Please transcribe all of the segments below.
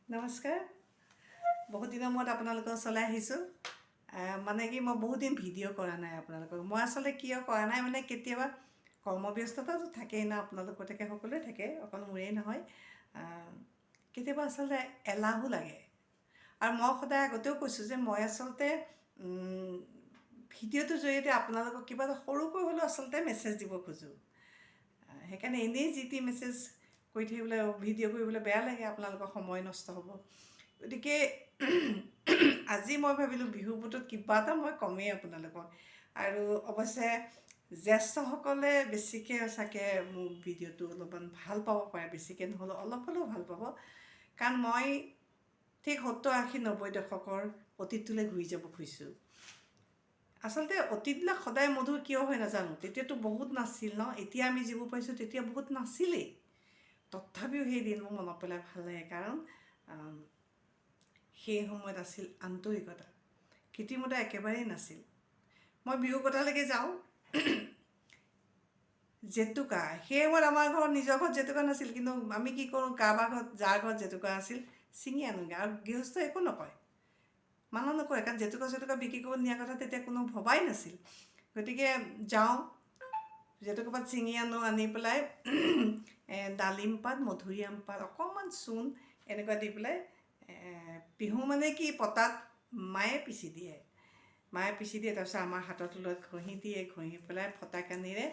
নমস্কাৰ। বহুত দিনৰ মূৰত আপোনালোকৰ ওচৰলৈ আহিছোঁ। মানে কি, মই বহুত দিন ভিডিঅ' কৰা নাই আপোনালোকক। মই আচলতে কিয় কৰা নাই, মানে কেতিয়াবা কৰ্মব্যস্ততাটো থাকেই ন, আপোনালোকৰ থাকে, সকলোৰে থাকে, অকল মোৰেই নহয়। কেতিয়াবা আচলতে এলাহো লাগে। আৰু মই সদায় আগতেও কৈছোঁ যে মই আচলতে ভিডিঅ'টোৰ জৰিয়তে আপোনালোকক কিবা এটা সৰুকৈ হ'লেও আচলতে মেছেজ দিব খোজোঁ। সেইকাৰণে এনেই যি টি মেছেজ কৰি থাকিবলৈ, ভিডিঅ' কৰিবলৈ বেয়া লাগে, আপোনালোকৰ সময় নষ্ট হ'ব। গতিকে আজি মই ভাবিলোঁ বিহু বতৰত কিবা এটা মই কমেই আপোনালোকক। আৰু অৱশ্যে জ্যেষ্ঠসকলে বেছিকৈ চাগে মোৰ ভিডিঅ'টো অলপমান ভাল পাব পাৰে, বেছিকৈ নহ'লেও অলপ হ'লেও ভাল পাব, কাৰণ মই ঠিক 70, 80, 90 দশকৰ অতীতটোলৈ ঘূৰি যাব খুজিছোঁ। আচলতে অতীতবিলাক সদায় মধুৰ কিয় হয় নাজানো। তেতিয়াতো বহুত নাছিল ন, এতিয়া আমি যিবোৰ পাইছোঁ তেতিয়া বহুত নাছিলেই, তথাপিও সেই দিনবোৰ মনত পেলাই ভাল লাগে। কাৰণ সেই সময়ত আছিল আন্তৰিকতা, কৃত্ৰিমতা একেবাৰেই নাছিল। মই বিহু কথালৈকে যাওঁ। জেতুকা, সেই সময়ত আমাৰ ঘৰত, নিজৰ ঘৰত জেতুকা নাছিল, কিন্তু আমি কি কৰোঁ, কাৰোবাৰ ঘৰত, যাৰ ঘৰত জেতুকা আছিল ছিঙি আনোগৈ। আৰু গৃহস্থই একো নকয়, মানা নকৰে, কাৰণ জেতুকা চেতুকা বিক্ৰী কৰিব নিয়াৰ কথা তেতিয়া কোনো ভবাই নাছিল। গতিকে যাওঁ, জেতুকা পাত ছিঙি আনো, আনি পেলাই ডালিম পাত, মধুৰিআম পাত, অকণমান চূণ এনেকুৱা দি পেলাই পিহোঁ। মানে কি, পটাত মায়ে পিচি দিয়ে, মায়ে পিচি দিয়ে। তাৰপিছত আমাৰ হাতৰ তলত ঘঁহি দিয়ে, ঘঁহি পেলাই ফটা কানিৰে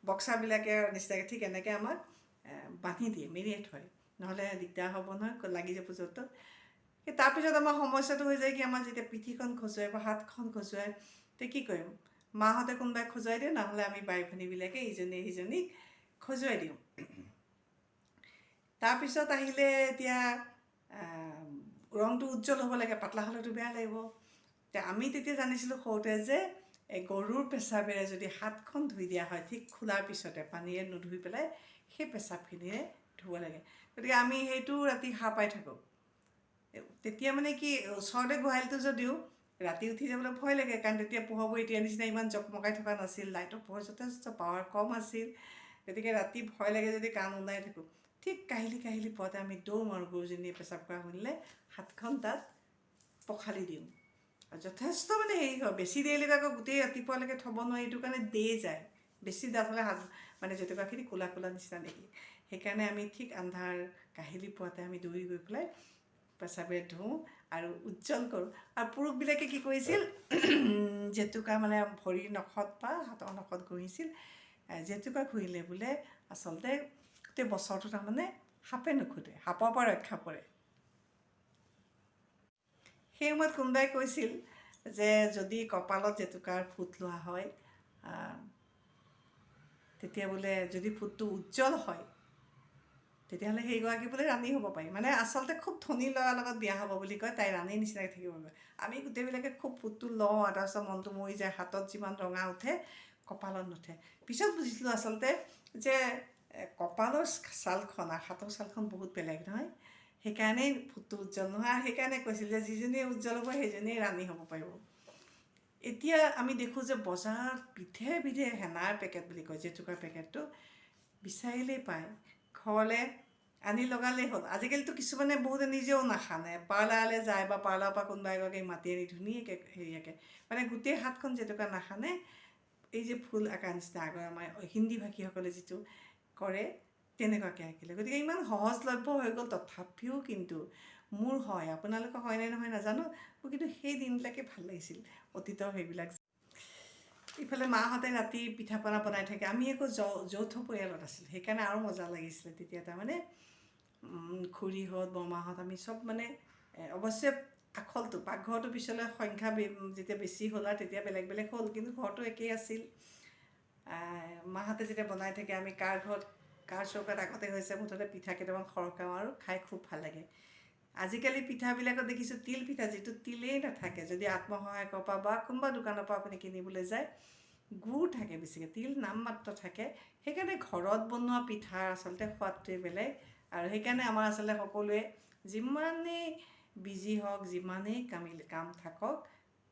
বক্সাবিলাকে নিচিনাকৈ ঠিক এনেকৈ আমাক বান্ধি দিয়ে, মেৰিয়াই থয়, নহ'লে দিগদাৰ হ'ব নহয়, লাগি যাব য'ত ত'ত। তাৰপিছত আমাৰ সমস্যাটো হৈ যায় কি, আমাৰ যেতিয়া পিঠিখন খজুৱাই বা হাতখন খজুৱাই, তেতিয়া কি কৰিম? মাহঁতে কোনোবাই খজুৱাই দিয়ে, নহ'লে আমি বাই ভনীবিলাকে ইজনীয়ে সিজনীক খজুৱাই দিওঁ। তাৰপিছত আহিলে এতিয়া ৰংটো উজ্জ্বল হ'ব লাগে, পাতলা হ'লেতো বেয়া লাগিব। এতিয়া আমি তেতিয়া জানিছিলোঁ সৰুতে যে এই গৰুৰ পেচাবেৰে যদি হাতখন ধুই দিয়া হয়, ঠিক খোলাৰ পিছতে পানীৰে নুধুই পেলাই সেই পেচাবখিনিৰে ধুব লাগে। গতিকে আমি সেইটো ৰাতি সাৰ পাই থাকোঁ তেতিয়া। মানে কি, ওচৰতে গোহালিটো যদিও ৰাতি উঠি যাবলৈ ভয় লাগে, কাৰণ তেতিয়া পোহৰবোৰ এতিয়া নিচিনা ইমান জকমকাই থকা নাছিল, লাইটৰ পোহৰ যথেষ্ট পাৱাৰ কম আছিল। গতিকে ৰাতি ভয় লাগে যদি কাণ উনাই থাকোঁ। ঠিক কাহিলি কাহিলি পুৱাতে আমি দৌৰ মাৰোঁ, গৰুজনীয়ে পেচাব কৰা শুনিলে হাতখন তাত পখালি দিওঁ। আৰু যথেষ্ট মানে হেৰি হয়, বেছি দেৰিলৈকে আকৌ গোটেই ৰাতিপুৱালৈকে থ'ব নোৱাৰি, এইটো কাৰণে দেই যায়। বেছি ডাঠ হ'লে হাত মানে জেতুকাখিনি ক'লা ক'লা নিচিনা দেখি। সেইকাৰণে আমি ঠিক আন্ধাৰ কাহিলি পুৱাতে আমি দৌৰি গৈ পেলাই পেচাবেৰে ধুওঁ আৰু উজ্জ্বল কৰোঁ। আৰু পুৰুষবিলাকে কি কৰিছিল, জেতুকা মানে ভৰিৰ নখত বা হাতৰ নখত ঘঁহিছিল। জেতুকা ঘঁহিলে বোলে আচলতে গোটেই বছৰটো তাৰমানে সাপে নুখুটে, সাপৰ পৰা ৰক্ষা পৰে। সেই সময়ত কোনোবাই কৈছিল যে যদি কপালত জেতুকাৰ ফুট লোৱা হয়, তেতিয়া বোলে যদি ফুটটো উজ্জ্বল হয়, তেতিয়াহ'লে সেইগৰাকী বোলে ৰাণী হ'ব পাৰি। মানে আচলতে খুব ধনী ল'ৰাৰ লগত বিয়া হ'ব বুলি কয়, তাই ৰাণীৰ নিচিনাকৈ থাকিব পাৰে। আমি গোটেইবিলাকে খুব ফুটটো লওঁ আৰু তাৰপিছত মনটো মৰি যায়, হাতত যিমান ৰঙা উঠে কপালত নুঠে। পিছত বুজিছিলোঁ আচলতে যে কপালৰ ছালখন আৰু হাতৰ ছালখন বহুত বেলেগ নহয়, সেইকাৰণেই ফুটটো উজ্জ্বল নহয়। আৰু সেইকাৰণে কৈছিল যে যিজনীয়ে উজ্জ্বল হ'ব সেইজনীয়ে ৰাণী হ'ব পাৰিব। এতিয়া আমি দেখোঁ যে বজাৰত বিধে বিধে হেনাৰ পেকেট বুলি কয়, জেতুকাৰ পেকেটটো বিচাৰিলেই পায়, ঘৰলৈ আনি লগালেই হ'ল। আজিকালিতো কিছুমানে বহুতে নিজেও নাসানে, পাৰ্লাৰলৈ যায় বা পাৰ্লাৰৰ পৰা কোনোবা এগৰাকী মাতি আনি ধুনীয়াকৈ হেৰিয়াকৈ মানে গোটেই হাতখন জেতুকা নাসানে, এই যে ফুল আঁকা নিচিনা আগৰ আমাৰ হিন্দী ভাষীসকলে যিটো কৰে তেনেকুৱাকৈ আঁকিলে। গতিকে ইমান সহজলভ্য হৈ গ'ল। তথাপিও কিন্তু মোৰ হয়, আপোনালোকৰ হয়নে নহয় নাজানো, মোৰ কিন্তু সেই দিনবিলাকে ভাল লাগিছিল, অতীতৰ সেইবিলাক। ইফালে মাহঁতে ৰাতি পিঠা পনা বনাই থাকে, আমি আকৌ যৌথ পৰিয়ালত আছিলোঁ, সেইকাৰণে আৰু মজা লাগিছিলে তেতিয়া। তাৰমানে খুৰীহঁত, বৰমাহঁত, আমি চব মানে অৱশ্যে আখলটো পাকঘৰটো পিছলৈ সংখ্যা যেতিয়া বেছি হ'ল আৰু তেতিয়া বেলেগ বেলেগ হ'ল, কিন্তু ঘৰটো একেই আছিল। মাহঁতে যেতিয়া বনাই থাকে, আমি কাৰ ঘৰত কাৰ চৌকাত আগতে হৈছে, মুঠতে পিঠা কেইটামান সৰকাওঁ আৰু খাই খুব ভাল লাগে। আজিকালি পিঠাবিলাকত দেখিছোঁ তিল পিঠা, যিটো তিলেই নাথাকে, যদি আত্মসহায়কৰ পৰা বা কোনোবা দোকানৰ পৰা আপুনি কিনিবলৈ যায়, গুড় থাকে বেছিকৈ, তিল নামমাত্ৰ থাকে। সেইকাৰণে ঘৰত বনোৱা পিঠাৰ আচলতে সোৱাদটোৱে বেলেগ। আৰু সেইকাৰণে আমাৰ আচলতে সকলোৱে যিমানেই বিজি হওক, যিমানেই কাম থাকক,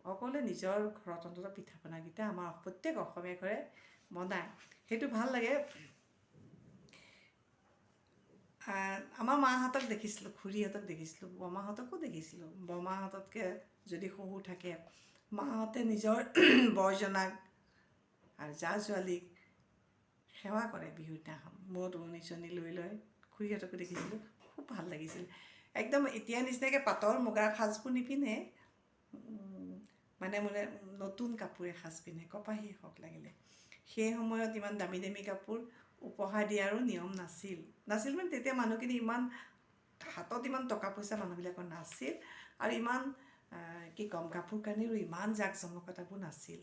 সকলোৱে নিজৰ ঘৰত অন্ততঃ পিঠা পনাকেইটা আমাৰ প্ৰত্যেক অসমীয়া ঘৰে বনায়, সেইটো ভাল লাগে। আমাৰ মাহঁতক দেখিছিলোঁ, খুৰীহঁতক দেখিছিলোঁ, বৰমাহঁতকো দেখিছিলোঁ। বৰমাহঁততকৈ যদি শহুৰ থাকে, মাহঁতে নিজৰ বৰজনাক আৰু জা জোৱালীক সেৱা কৰে বিহুৰ দিনাখন, মূৰত উৰণি চুৰণি লৈ লয়। খুৰীহঁতকো দেখিছিলোঁ, খুব ভাল লাগিছিল। একদম এতিয়া নিচিনাকৈ পাটৰ মুগাৰ সাজবোৰ নিপিন্ধে, মানে মানে নতুন কাপোৰ এসাঁজ পিন্ধে, কপাহী হওক লাগিলে। সেই সময়ত ইমান দামী দামী কাপোৰ উপহাৰ দিয়াৰো নিয়ম নাছিল। নাছিল মানে তেতিয়া মানুহখিনি ইমান হাতত ইমান টকা পইচা মানুহবিলাকৰ নাছিল, আৰু ইমান কি ক'ম কাপোৰ কানিৰো ইমান জাক জমকতাবোৰ নাছিল।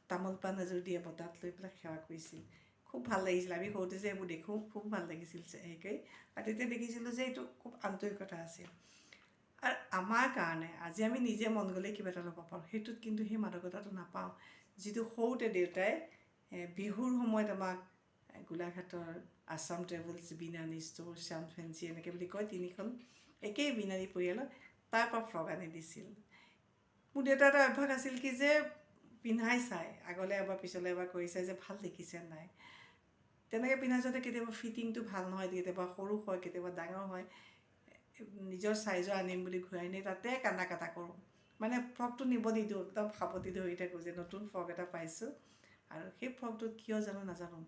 তামোল পাণ এযোৰ দিয়ে বটাত লৈ পেলাই সেৱা কৰিছিল, খুব ভাল লাগিছিল। আমি সৰুতে যে এইবোৰ দেখোঁ, খুব ভাল লাগিছিল হেৰি কৰি। আৰু তেতিয়া দেখিছিলোঁ যে এইটো খুব আন্তৰিকতা আছিল। আৰু আমাৰ কাৰণে আজি আমি নিজে মন গ'লে কিবা এটা ল'ব পাৰোঁ, সেইটোত কিন্তু সেই মাদকতাটো নাপাওঁ যিটো সৰুতে দেউতাই বিহুৰ সময়ত আমাক গোলাঘাটৰ Assam travels, Binani store, Shyam fancy এনেকৈ বুলি কয়, তিনিখন একেই বিনানী পৰিয়ালৰ, তাৰ পৰা ফ্ৰক আনি দিছিল। মোৰ দেউতাৰ এটা অভ্যাস আছিল কি যে পিন্ধাই চাই, আগলৈ এবাৰ পিছলৈ এবাৰ কৰি চাই যে ভাল দেখিছে নাই। তেনেকৈ পিন্ধাই যাওঁতে কেতিয়াবা ফিটিংটো ভাল নহয়, কেতিয়াবা সৰু হয়, কেতিয়াবা ডাঙৰ হয়। নিজৰ চাইজৰ আনিম বুলি ঘূৰাই নি তাতে কান্দা কাটা কৰোঁ, মানে ফ্ৰকটো নিব নিদিওঁ, একদম সাৱটি ধৰি থাকোঁ যে নতুন ফ্ৰক এটা পাইছোঁ। আৰু সেই ফ্ৰকটোত কিয় জানো নাজানো,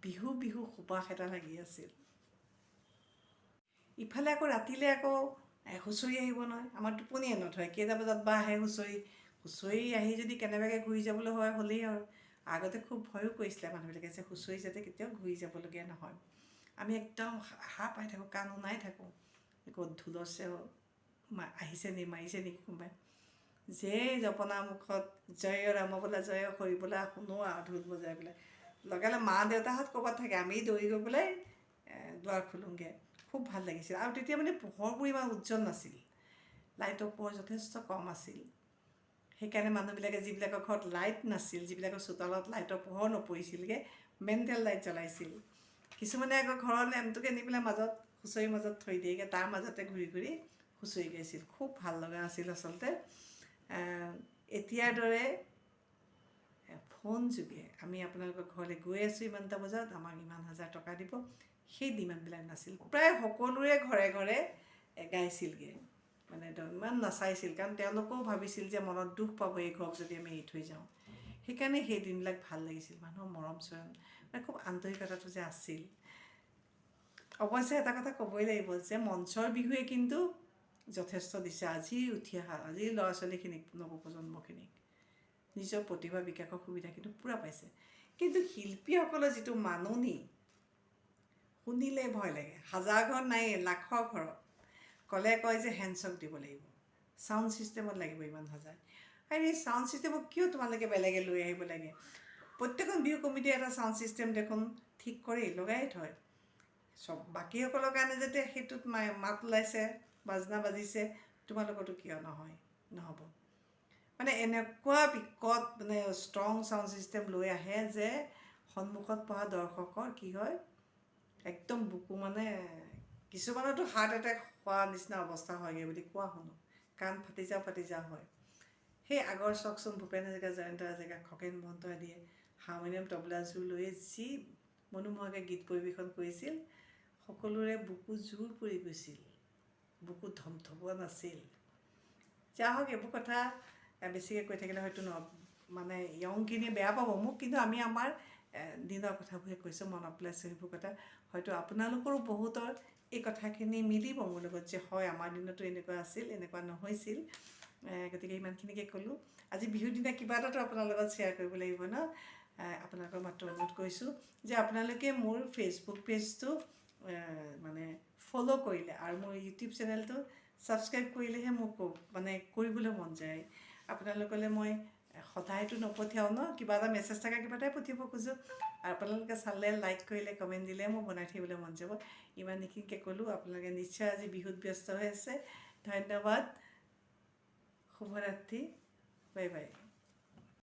বিহু বিহু সুবাস এটা লাগি আছিল। ইফালে আকৌ ৰাতিলৈ আকৌ হুঁচৰি আহিব নহয়, আমাৰ টোপনিয়ে নধৰে। কেইটা বজাত বা আহে হুঁচৰি, হুঁচৰি আহি যদি কেনেবাকৈ ঘূৰি যাবলৈ হয় হ'লেই আৰু। আগতে খুব ভয়ো কৰিছিলে মানুহবিলাকে যে হুঁচৰি যাতে কেতিয়াও ঘূৰি যাবলগীয়া নহয়। আমি একদম সাৰ পাই থাকোঁ, কাণ শুনাই থাকোঁ, ক'ত ঢোলৰ আহিছে নেকি, মাৰিছে নেকি কোনোবাই। যে জপনা মুখত জয় ৰাম বোলা, জয় হৰি বোলা শুনো আৰু ঢোল বজাই পেলাই। লগালে মা দেউতাহঁত ক'ৰবাত থাকে, আমি দৌৰি গৈ পেলাই দুৱাৰ খোলোঁগৈ। খুব ভাল লাগিছিল। আৰু তেতিয়া মানে পোহৰবোৰ ইমান উজ্জ্বল নাছিল, লাইটৰ পোহৰ যথেষ্ট কম আছিল। সেইকাৰণে মানুহবিলাকে যিবিলাকৰ ঘৰত লাইট নাছিল, যিবিলাকৰ চোতালত লাইটৰ পোহৰ নপৰিছিলগৈ, মেণ্টেল লাইট জ্বলাইছিল। কিছুমানে আকৌ ঘৰৰ লেম্পটোকে নি পেলাই মাজত হুঁচৰিৰ মাজত থৈ দিয়েগৈ, তাৰ মাজতে ঘূৰি ঘূৰি হুঁচৰি গাইছিল। খুব ভাল লগা আছিল আচলতে। এতিয়াৰ দৰে ফোন যোগে আমি আপোনালোকৰ ঘৰলৈ গৈ আছোঁ ইমানটা বজাত, আমাক ইমান হাজাৰ টকা দিব, সেই ডিমাণ্ডবিলাক নাছিল। প্ৰায় সকলোৰে ঘৰে ঘৰে গাইছিলগৈ, মানে ইমান নাচাইছিল, কাৰণ তেওঁলোকেও ভাবিছিল যে মনত দুখ পাব এই ঘৰক যদি আমি এৰি থৈ যাওঁ। সেইকাৰণে সেই দিনবিলাক ভাল লাগিছিল, মানুহৰ মৰম চৰম মানে খুব আন্তৰিকতাটো যে আছিল। অৱশ্যে এটা কথা ক'বই লাগিব যে মঞ্চৰ বিহুৱে কিন্তু যথেষ্ট দিছে আজি উঠি অহা আজিৰ ল'ৰা ছোৱালীখিনিক, নৱপ্ৰজন্মখিনিক নিজৰ প্ৰতিভা বিকাশৰ সুবিধা কিন্তু পূৰা পাইছে। কিন্তু শিল্পীসকলৰ যিটো মাননি শুনিলে ভয় লাগে। হাজাৰ ঘৰত নাই, লাখৰ ঘৰত ক'লে কয় যে হেণ্ডচক দিব লাগিব, চাউণ্ড ছিষ্টেমত লাগিব ইমান হাজাৰ। আৰু এই চাউণ্ড ছিষ্টেমক কিয় তোমালোকে বেলেগে লৈ আহিব লাগে? প্ৰত্যেকখন বিহু কমিটিয়ে এটা চাউণ্ড ছিষ্টেম দেখোন ঠিক কৰি লগাই থয়। চব বাকীসকলৰ কাৰণে যাতে সেইটোত মাত ওলাইছে, বাজনা বাজিছে, তোমালোকৰতো কিয় নহয়, নহ'ব। মানে এনেকুৱা বিকট মানে ষ্ট্ৰং চাউণ্ড ছিষ্টেম লৈ আহে যে সন্মুখত পঢ়া দৰ্শকৰ কি হয়, একদম বুকু মানে কিছুমানতো হাৰ্ট এটেক হোৱা নিচিনা অৱস্থা হয়গৈ বুলি কোৱা শুনো, কাণ ফাটি যাওঁ ফাটি যাওঁ হয়। সেই আগৰ চাওকচোন, ভূপেন হাজৰিকা, জয়ন্ত হাজৰিকা, খগেন মহন্ত আদিয়ে হাৰমনিয়াম তবলা জোৰ লৈয়ে যি মনোমোহাকৈ গীত পৰিৱেশন কৰিছিল, সকলোৰে বুকু জোৰ পৰি গৈছিল, বুকু ধমধমোৱা নাছিল। যা হওক, এইবোৰ কথা বেছিকৈ কৈ থাকিলে হয়তো ন মানে য়ংখিনিয়ে বেয়া পাব মোক, কিন্তু আমি আমাৰ দিনৰ কথাবোৰহে কৈছোঁ, মনত পেলাইছোঁ সেইবোৰ কথা। হয়তো আপোনালোকৰো বহুতৰ এই কথাখিনি মিলিব মোৰ লগত যে হয় আমাৰ দিনতো এনেকুৱা আছিল, এনেকুৱা নহৈছিল। গতিকে ইমানখিনিকে ক'লোঁ। আজি বিহুৰ দিনা কিবা এটাতো আপোনাৰ লগত শ্বেয়াৰ কৰিব লাগিব ন। আপোনালোকৰ মাত্ৰ অনুৰোধ কৰিছোঁ যে আপোনালোকে মোৰ ফেচবুক পেজটো মানে ফ'ল' কৰিলে আৰু মোৰ ইউটিউব চেনেলটো ছাবস্ক্ৰাইব কৰিলেহে মোক মানে কৰিবলৈ মন যায়। আপোনালোকলৈ মই সদায়তো নপঠিয়াওঁ ন, কিবা এটা মেছেজ থকা কিবা এটাই পঠিয়াব খোজোঁ। আৰু আপোনালোকে চালে, লাইক কৰিলে, কমেণ্ট দিলে মোৰ বনাই থাকিবলৈ মন যাব। ইমানখিনিকে ক'লোঁ। আপোনালোকে নিশ্চয় আজি বিহুত ব্যস্ত হৈ আছে। ধন্যবাদ, শুভৰাত্ৰি, বাই বাই।